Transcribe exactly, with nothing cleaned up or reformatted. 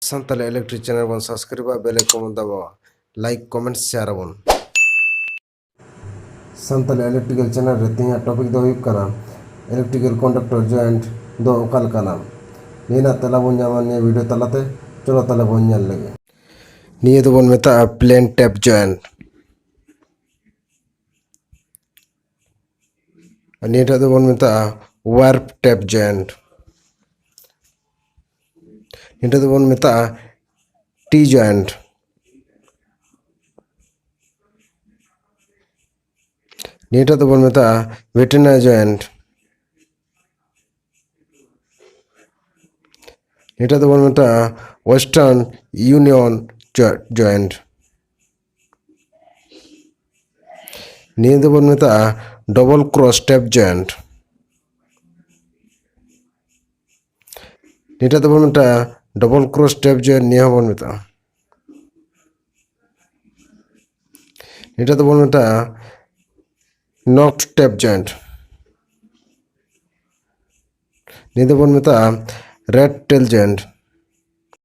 Santali electric channel ᱵᱚᱱ ᱥᱟᱵᱥᱠᱨᱟᱭᱤᱵᱟ, bell icon ᱵᱚᱱ ᱫᱟᱵᱟᱣᱟ, like, comment, share ᱟᱵᱚᱱ᱾ ᱥᱟᱱᱛᱟᱲᱤ ᱤᱞᱮᱠᱴᱨᱤᱠᱟᱞ ᱪᱮᱱᱮᱞ ᱨᱮ ᱛᱮᱦᱮᱧᱟᱜ ᱴᱚᱯᱤᱠ ᱫᱚ ᱦᱩᱭᱩᱜ ᱠᱟᱱᱟ ᱤᱞᱮᱠᱴᱨᱤᱠᱟᱞ ᱠᱚᱱᱰᱟᱠᱴᱚᱨ ᱡᱚᱭᱮᱱᱴ ᱫᱚ ᱚᱠᱟ ᱞᱮᱠᱟᱱᱟ? ᱱᱤᱭᱟᱹ ᱨᱮᱱᱟᱜ ᱛᱮᱞᱟ ᱵᱚᱱ ᱧᱟᱢᱟ ᱱᱤᱭᱟᱹ ᱵᱷᱤᱰᱤᱭᱳ ᱛᱟᱞᱟᱛᱮ᱾ ᱪᱚᱞᱚ ᱛᱟᱦᱞᱮ ᱵᱚᱱ ᱧᱮᱞ ᱞᱮᱜᱮ᱾ ᱱᱤᱭᱟᱹ ᱫᱚᱵᱚᱱ ᱢᱮᱛᱟᱜᱼᱟ ᱯᱞᱮᱱ ᱴᱮᱯ ᱡᱚᱭᱮᱱᱴ᱾ ᱟᱨ ᱱᱤᱭᱟᱹᱴᱟᱜ ᱫᱚᱵᱚᱱ ᱢᱮᱛᱟᱜᱼᱟ ᱣᱟᱨᱯ ᱴᱮᱯ ᱡᱚᱭᱮᱱᱴ᱾ ᱱᱤᱭᱟᱹᱴᱟᱜ ᱫᱚᱵᱚᱱ ᱢᱮᱛᱟᱜᱼᱟ ᱴᱤ ᱡᱚᱭᱮᱱᱴ᱾ ᱱᱤᱭᱟᱹᱴᱟᱜ ᱫᱚᱵᱚᱱ ᱢᱮᱛᱟᱜᱼᱟ ᱵᱷᱮᱴᱮᱱᱟ ᱡᱚᱭᱮᱱᱴ᱾ ᱱᱤᱭᱟᱹᱴᱟᱜ ᱫᱚᱵᱚᱱ ᱢᱮᱛᱟᱜᱼᱟ ᱳᱭᱮᱥᱴᱟᱨᱱ ᱤᱭᱩᱱᱤᱭᱚᱱ ᱡᱚᱭᱮᱱᱴ᱾ ᱱᱤᱭᱟᱹ ᱫᱚᱵᱚᱱ ᱢᱮᱛᱟᱜᱼᱟ ᱰᱚᱵᱚᱞ ᱠᱨᱚᱥ ᱴᱮᱯ ᱡᱚᱭᱮᱱᱴ᱾ ᱱᱤᱭᱟᱹᱴᱟᱜ ᱫᱚᱵᱚᱱ ᱢᱮᱛᱟᱜᱼᱟ ᱰᱚᱵᱚᱞ ᱠᱨᱚᱥ ᱴᱮᱯ ᱡᱚᱭᱮᱱᱴ, ᱱᱤᱭᱟᱹ ᱦᱚᱸᱵᱚᱱ ᱢᱮᱛᱟᱜᱼᱟ᱾ ᱱᱤᱭᱟᱹᱴᱟᱜ ᱫᱚᱵᱚᱱ ᱢᱮᱛᱟᱜᱼᱟ ᱱᱚᱠᱴ ᱴᱮᱯ ᱡᱚᱭᱮᱱᱴ᱾ ᱱᱤᱭᱟᱹ ᱫᱚᱵᱚᱱ ᱢᱮᱛᱟᱜᱼᱟ ᱨᱮᱰ ᱴᱮᱞ ᱡᱚᱭᱮᱱᱴ᱾